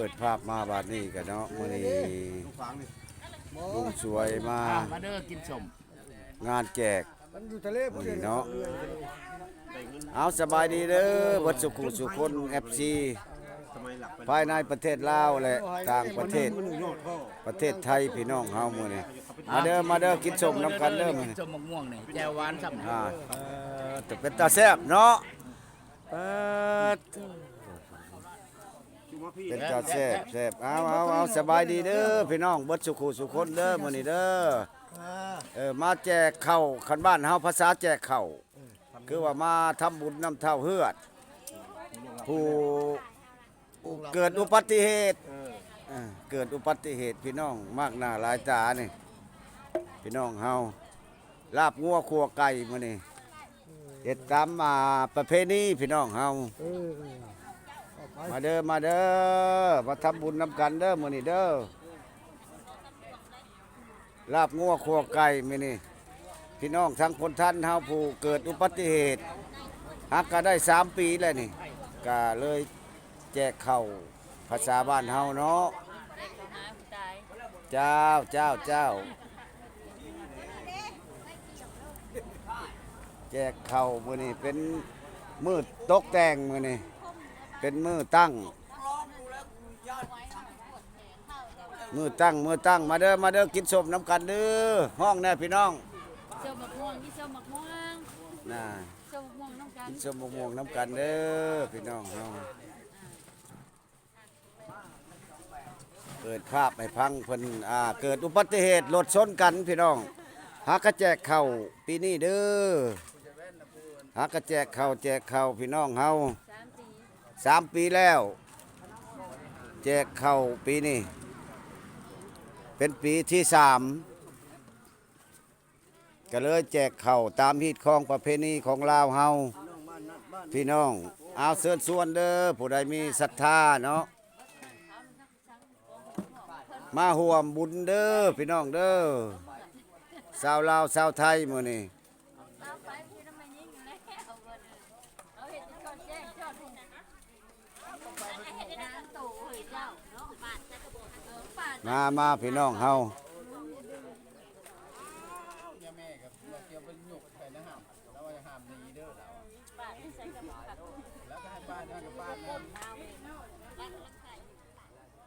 ເປີດພາບມາບາດນີ້ກະເນາະ ມື້ນີ້ລຸງສວຍມາ ອ່າ ມາເດີກິນສົ້ມ ງານແຈກ ມັນຢູ່ທະເລພຸ້ນເດ ມື້ນີ້ເນາະ. ເອົາ ສະບາຍດີເດີ ເບິດສູ່ຄູ່ສູ່ຄົນ ເອັຟຊີ ພາຍໃນປະເທດລາວ ແລະ ຕ່າງປະເທດ ປະເທດໄທ ພີ່ນ້ອງເຮົາມື້ນີ້ ມາເດີ ມາເດີ ກິນສົ້ມນຳກັນເດີມື້ນີ້ ສົ້ມໝາກມ່ວງນີ້ ແຈ່ວຫວານຊ້ຳ ອ່າ ເອີ ເປັນຕາແຊບເນາະ ເອີ ເປັນຕາແຊບ ແຊບ ເອົາ ເອົາ ເອົາ ສະບາຍດີເດີພີ່ນ້ອງ ເບິດສູ່ຄູ່ສູ່ຄົນເດີມື້ນີ້ເດີ ເອີ ມາແຈກເຂົ້າ ຄັນບ້ານເຮົາພາສາແຈກເຂົ້າ ຄືວ່າມາທຳບຸນນຳທ້າວເຮືອດ ຜູ້ເກີດອຸບັດຕິເຫດ ເອີ ເກີດອຸບັດຕິເຫດ ພີ່ນ້ອງມາກໜ້າຫຼາຍຕານີ້ ພີ່ນ້ອງເຮົາ ລາບງົວຂົ້ວໄກ່ມື້ນີ້ ເຮັດຕາມ ອ່າ ປະເພນີພີ່ນ້ອງເຮົາ ເອີ ເອີ ມາເດີ ມາເດີ ມາທຳບຸນນຳກັນເດີມື້ນີ້ເດີ ລາບງົວຂົ້ວໄກ່ມື້ນີ້ ພີ່ນ້ອງທາງພົນທັນເຮົາຜູ້ເກີດອຸບັດຕິເຫດ ຫາກະໄດ້ສາມປີແລ້ວນີ້ ກະເລີຍແຈກເຂົ້າພາສາບ້ານເຮົາເນາະ ເຈົ້າ ເຈົ້າ ເຈົ້າ ແຈກເຂົ້າມື້ນີ້ເປັນມື້ຕົກແຕ່ງ ມື້ນີ້ເປັນມື້ຕັ້ງ ມື້ຕັ້ງ ມື້ຕັ້ງ ມາເດີ ມາເດີ ກິນສົ້ມນຳກັນເດີ ຮ້ອງແດ່ພີ່ນ້ອງ ສົ້ມໝາກມ່ວງ ກິນສົ້ມໝາກມ່ວງ ນ່າ ສົ້ມໝາກມ່ວງນຳກັນ ກິນສົ້ມໝາກມ່ວງນຳກັນເດີພີ່ນ້ອງເຮົາ ເປີດພາບໃຫ້ຟັງ ເພິ່ນ ອ່າ ເກີດອຸບັດຕິເຫດລົດຊົນກັນພີ່ນ້ອງ ຫາກະແຈກເຂົ້າປີນີ້ເດີ ຫາກະແຈກເຂົ້າ ແຈກເຂົ້າພີ່ນ້ອງເຮົາ ສາມປີແລ້ວ ແຈກເຂົ້າປີນີ້ ເປັນປີທີສາມ ກະເລີຍແຈກເຂົ້າຕາມຮີດຄອງປະເພນີຂອງລາວເຮົາ ພີ່ນ້ອງ ເອົາ ເຊີນຊວນເດີ ຜູ້ໃດມີສັດທາເນາະ ມາຮ່ວມບຸນເດີພີ່ນ້ອງເດີ ຊາວລາວຊາວໄທມື້ນີ້ ມາ ມາ ພີ່ນ້ອງເຮົາ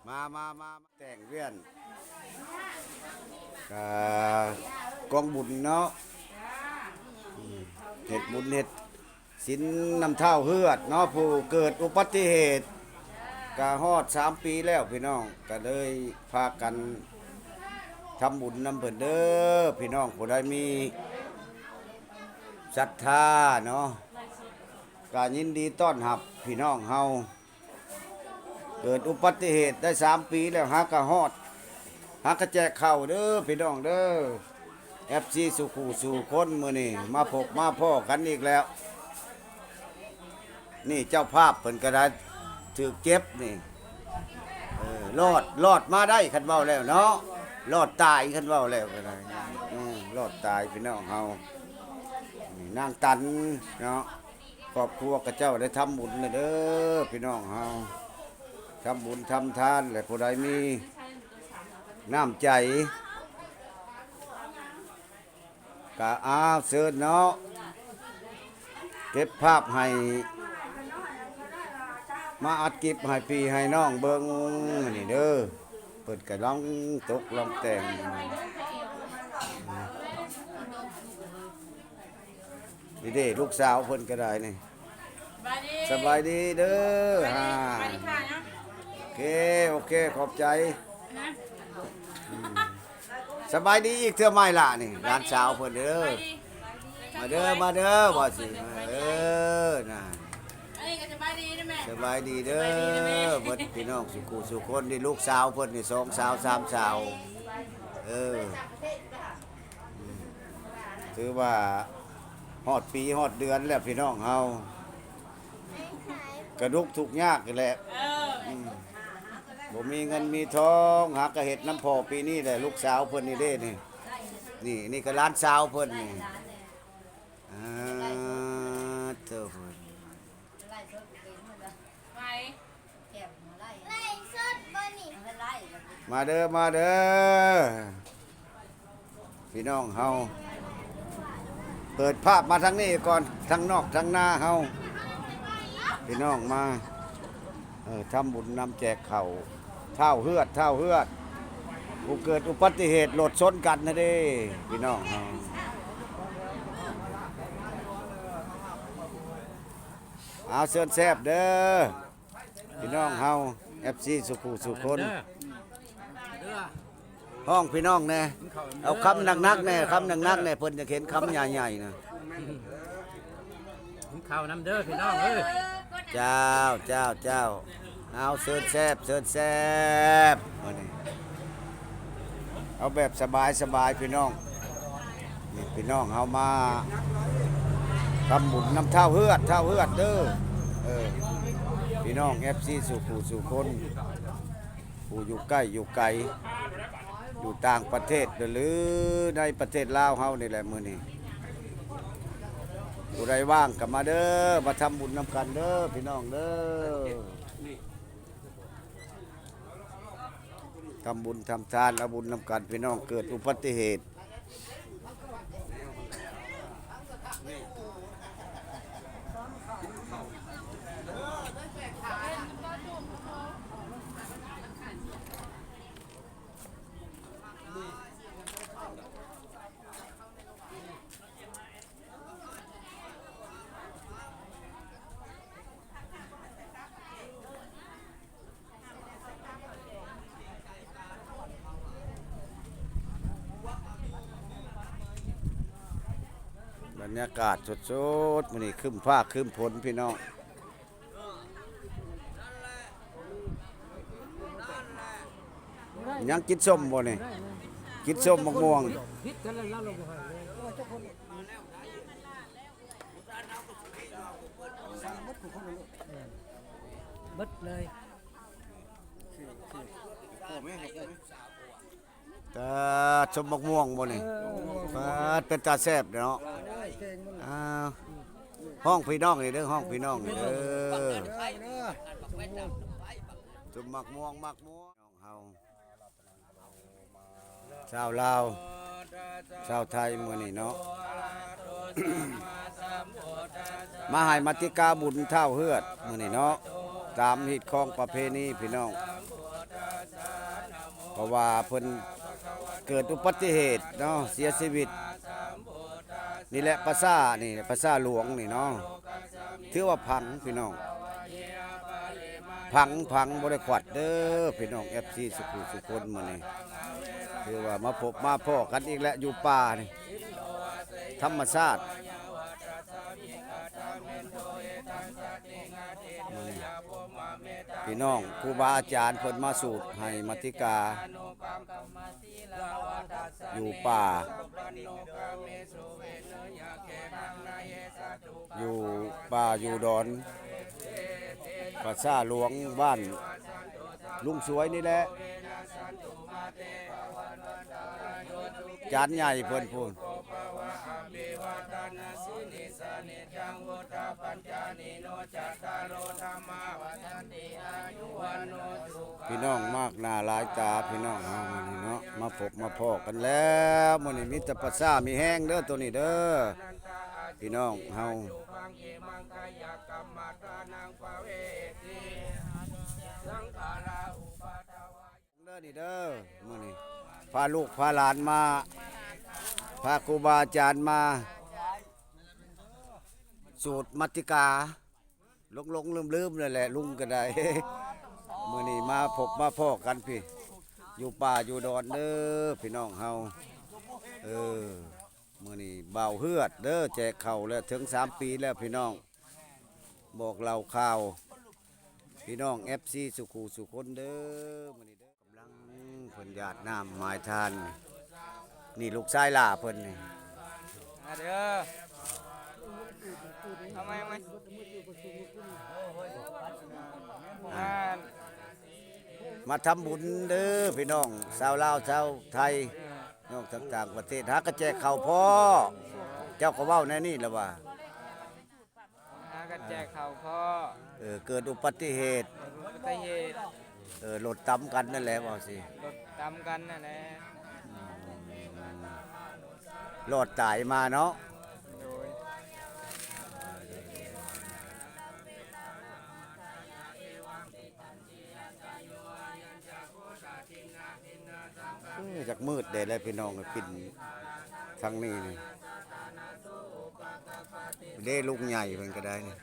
ມາ ມາ ມາ ແຕ່ງວຽນ ກະກອງບຸນເນາະ ເຮັດບຸນເຮັດສິນນຳທ້າວເຮືອດເນາະ ຜູ້ເກີດອຸບັດຕິເຫດ ກະຮອດສາມປີແລ້ວພີ່ນ້ອງ ກະເລີຍພາກັນທຳບຸນນຳເພິ່ນເດີ ພີ່ນ້ອງຜູ້ໃດມີສັດທາເນາະ ກະຍິນດີຕ້ອນຮັບພີ່ນ້ອງເຮົາ ເກີດອຸບັດຕິເຫດໄດ້ສາມປີແລ້ວ ຫາກະຮອດ ຫາກະແຈກເຂົ້າເດີພີ່ນ້ອງເດີ ເອັຟຊີສູ່ຄູ່ສູ່ຄົນ ມື້ນີ້ມາພົບມາພໍ້ກັນອີກແລ້ວ ນີ້ເຈົ້າພາບເພິ່ນກະໄດ້ຖືກເຈັບນີ້ ເອີ ລອດ ລອດມາໄດ້ຄັນເວົ້າແລ້ວເນາະ ລອດຕາຍຄັນເວົ້າແລ້ວກະໄດ້ ເອີ ລອດຕາຍພີ່ນ້ອງເຮົາ ນີ້ນາງຕັນເນາະ ຄອບຄົວຂະເຈົ້າໄດ້ທຳບຸນແລ້ວເດີພີ່ນ້ອງເຮົາ ທຳບຸນທຳທານ ແລະ ຜູ້ໃດມີນ້ຳໃຈ ກະ ອ້າວ ເຊີນເນາະ ເກັບພາບໃຫ້ ມາອັດກິບໃຫ້ພີ່ໃຫ້ນ້ອງເບິ່ງນີ້ເດີ ເພິ່ນກະລອງຕົກລອງແຕ່ງ ນີ້ເດ້ ລູກສາວເພິ່ນກະໄດ້ນີ້ ສະບາຍດີ ສະບາຍດີເດີ ສະບາຍດີ ອ່າ ສະບາຍດີຄ່ະເນາະ ໂອເຄ ໂອເຄ ຂອບໃຈ ນະ ອືມ ສະບາຍດີອີກເທື່ອໃໝ່ລະນີ້ ຫຼານສາວເພິ່ນເດີ ສະບາຍດີ ມາເດີ ມາເດີ ວ່າຊິ ເອີ ນະ ອັນນີ້ກະສະບາຍດີນະແມ່ ສະບາຍດີເດີ ສະບາຍດີນະແມ່ ເບິດພີ່ນ້ອງສູ່ຄູ່ສູ່ຄົນ ນີ້ລູກສາວເພິ່ນນີ້ ສອງສາວ ສາມສາວ ເອີ ອືມ ຖືວ່າຮອດປີຮອດເດືອນແລ້ວພີ່ນ້ອງເຮົາ ກະທຸກທຸກຍາກນີ້ແຫຼະ ເອີ ອືມ ບໍ່ມີເງິນມີທອງ ຫາກະເຮັດນຳພໍ່ປີນີ້ແຫຼະ ລູກສາວເພິ່ນນີ້ເດ້ນີ້ ນີ້ ນີ້ກະຫຼານສາວເພິ່ນນີ້ ອ່າ ໂທ້ ໄປ ໄປ ໄປ ມາເດີ ມາເດີ ພີ່ນ້ອງເຮົາ ເປີດພາບມາທາງນີ້ກ່ອນ ທາງນອກທາງນາເຮົາ ພີ່ນ້ອງມາ ເອີ ທຳບຸນນຳແຈກເຂົ້າ ທ້າວເຮືອດ ທ້າວເຮືອດ ຜູ້ເກີດອຸບັດຕິເຫດລົດຊົນກັນຫັ້ນເດ້ ພີ່ນ້ອງເຮົາ. ເອົາ ເຊີນແຊບເດີ ພີ່ນ້ອງເຮົາ ເອັຟຊີ ສູ່ຄູ່ສູ່ຄົນ. ຮ້ອງພີ່ນ້ອງແດ່ ເອົາຄຳໜັກໆແດ່ ຄຳໜັກໆແດ່ ເພິ່ນຢາກເຫັນຄຳໃຫຍ່ໆນະ. ກິນເຂົ້ານຳເດີພີ່ນ້ອງເອີຍ. ເຈົ້າ ເຈົ້າ ເຈົ້າ. ເອົາ ເຊີນແຊບ ເຊີນແຊບ ມື້ນີ້ ເອົາແບບສະບາຍໆ ພີ່ນ້ອງ. ນີ້ພີ່ນ້ອງເຮົາມາທຳບຸນນຳທ້າວເຮືອດ ທ້າວເຮືອດເດີ ເອີ ພີ່ນ້ອງ ເອັຟຊີ ສູ່ຄູ່ສູ່ຄົນ ຜູ້ຢູ່ໃກ້ຢູ່ໄກ ຢູ່ຕ່າງປະເທດ ຫຼື ໃນປະເທດລາວເຮົານີ້ແຫຼະ ມື້ນີ້ ຜູ້ໃດວ່າງກໍມາເດີ ມາທຳບຸນນຳກັນເດີ ພີ່ນ້ອງເດີ. ທຳບຸນທຳທານ ເອົາບຸນນຳກັນ ພີ່ນ້ອງ ເກີດອຸບັດຕິເຫດ. ບັນຍາກາດສົດໆ ມື້ນີ້ຄຶ້ມຟ້າຄຶ້ມຝົນ ພີ່ນ້ອງ. ຍັງກິນສົ້ມບໍ່ນີ້? ກິນສົ້ມໝາກມ່ວງ. ເບິດເລີຍ. ຕາ ສົ້ມໝາກມ່ວງບໍ່ນີ້? ເອີ ປາດ ເປັນຕາແຊບເນາະ. ເອີ ເກັ່ງມັນ ອ້າວ ຮ້ອງພີ່ນ້ອງນີ້ເດີ ຮ້ອງພີ່ນ້ອງນີ້ເດີ. ເອີ ເດີ ເດີ ສົ້ມໝາກມ່ວງ ໝາກມ່ວງ ນ້ອງເຮົາ ຊາວລາວ ຊາວໄທ ມື້ນີ້ເນາະ ມາໃຫ້ມະຕິກາບຸນທ້າວເຮືອດ ມື້ນີ້ເນາະ ຕາມຮີດຄອງປະເພນີ ພີ່ນ້ອງ. ເພາະວ່າເພິ່ນເກີດອຸບັດຕິເຫດເນາະ ເສຍຊີວິດ ນີ້ແຫຼະ ປາສາດນີ້ ປາສາດຫຼວງນີ້ເນາະ ຖືວ່າພັງພີ່ນ້ອງ ພັງ ພັງ ບໍ່ໄດ້ຂວັດເດີພີ່ນ້ອງ ເອັຟຊີ ສູ່ຄູ່ສູ່ຄົນ. ມື້ນີ້ຖືວ່າມາພົບມາພໍ້ກັນອີກແລ້ວ ຢູ່ປ່ານີ້ ທຳມະຊາດ. ມື້ນີ້ພີ່ນ້ອງ ຄູບາອາຈານເພິ່ນມາສູດໃຫ້ມະຕິກາ ຢູ່ປ່າ ຢູ່ປ່າຢູ່ດອນ ປາສາດຫຼວງ ບ້ານລຸງສວຍນີ້ແຫຼະ. ຈານໃຫຍ່ເພິ່ນພຸ້ນ. ພີ່ນ້ອງມາກໜ້າຫຼາຍຕາ ພີ່ນ້ອງເຮົາມື້ນີ້ເນາະ ມາພົບມາພໍ້ກັນແລ້ວ. ມື້ນີ້ມີແຕ່ປາສາດມີແຮງເດີໂຕນີ້ເດີ ພີ່ນ້ອງເຮົາ. ເດີນີ້ເດີ ມື້ນີ້ພາລູກພາຫຼານມາ ພາຄູບາອາຈານມາສູດມະຕິກາ ຫຼົງໆລືມໆ ນັ້ນແຫຼະ ລຸງກໍໄດ້. ມື້ນີ້ມາພົບມາພໍ້ກັນພີ້ ຢູ່ປ່າຢູ່ດອນເດີພີ່ນ້ອງເຮົາ. ເອີ ມື້ນີ້ບ່າວເຮືອດເດີ ແຈກເຂົ້າແລ້ວ ເຖິງສາມປີແລ້ວພີ່ນ້ອງ. ບອກເລົ່າຂ່າວພີ່ນ້ອງ ເອັຟຊີ ສູ່ຄູ່ສູ່ຄົນເດີ ມື້ນີ້ເດີ. ກຳລັງເພິ່ນຢາດນ້ຳໝາຍທານ ນີ້ລູກຊາຍຫຼ້າເພິ່ນນີ້ ມາເດີ ເອົາໃໝ່ ເອົາໃໝ່ ອ່າ ມາທຳບຸນເດີພີ່ນ້ອງ ຊາວລາວຊາວໄທ ນ້ອງຕ່າງໆປະເທດ ຫາກະແຈກເຂົ້າພໍ້ ເຈົ້າກໍເວົ້າແນວນີ້ລະວ່າ ຫາກັນແຈກເຂົ້າພໍ້ ເອີ ເກີດອຸບັດຕິເຫດ ອຸບັດຕິເຫດ ເອີ ລົດຕຳກັນນັ້ນແຫຼະ ເວົ້າຊິ ລົດຕຳກັນນັ້ນແຫຼະ ອືມ ລອດຕາຍມາເນາະ ໂດຍ ເອີ ຢາກມືດແດ່ແລ້ວພີ່ນ້ອງເອີຍ ປິ່ນທາງນີ້ນີ້ ເດ້ ລຸງໃຫຍ່ເພິ່ນກໍໄດ້ນີ້.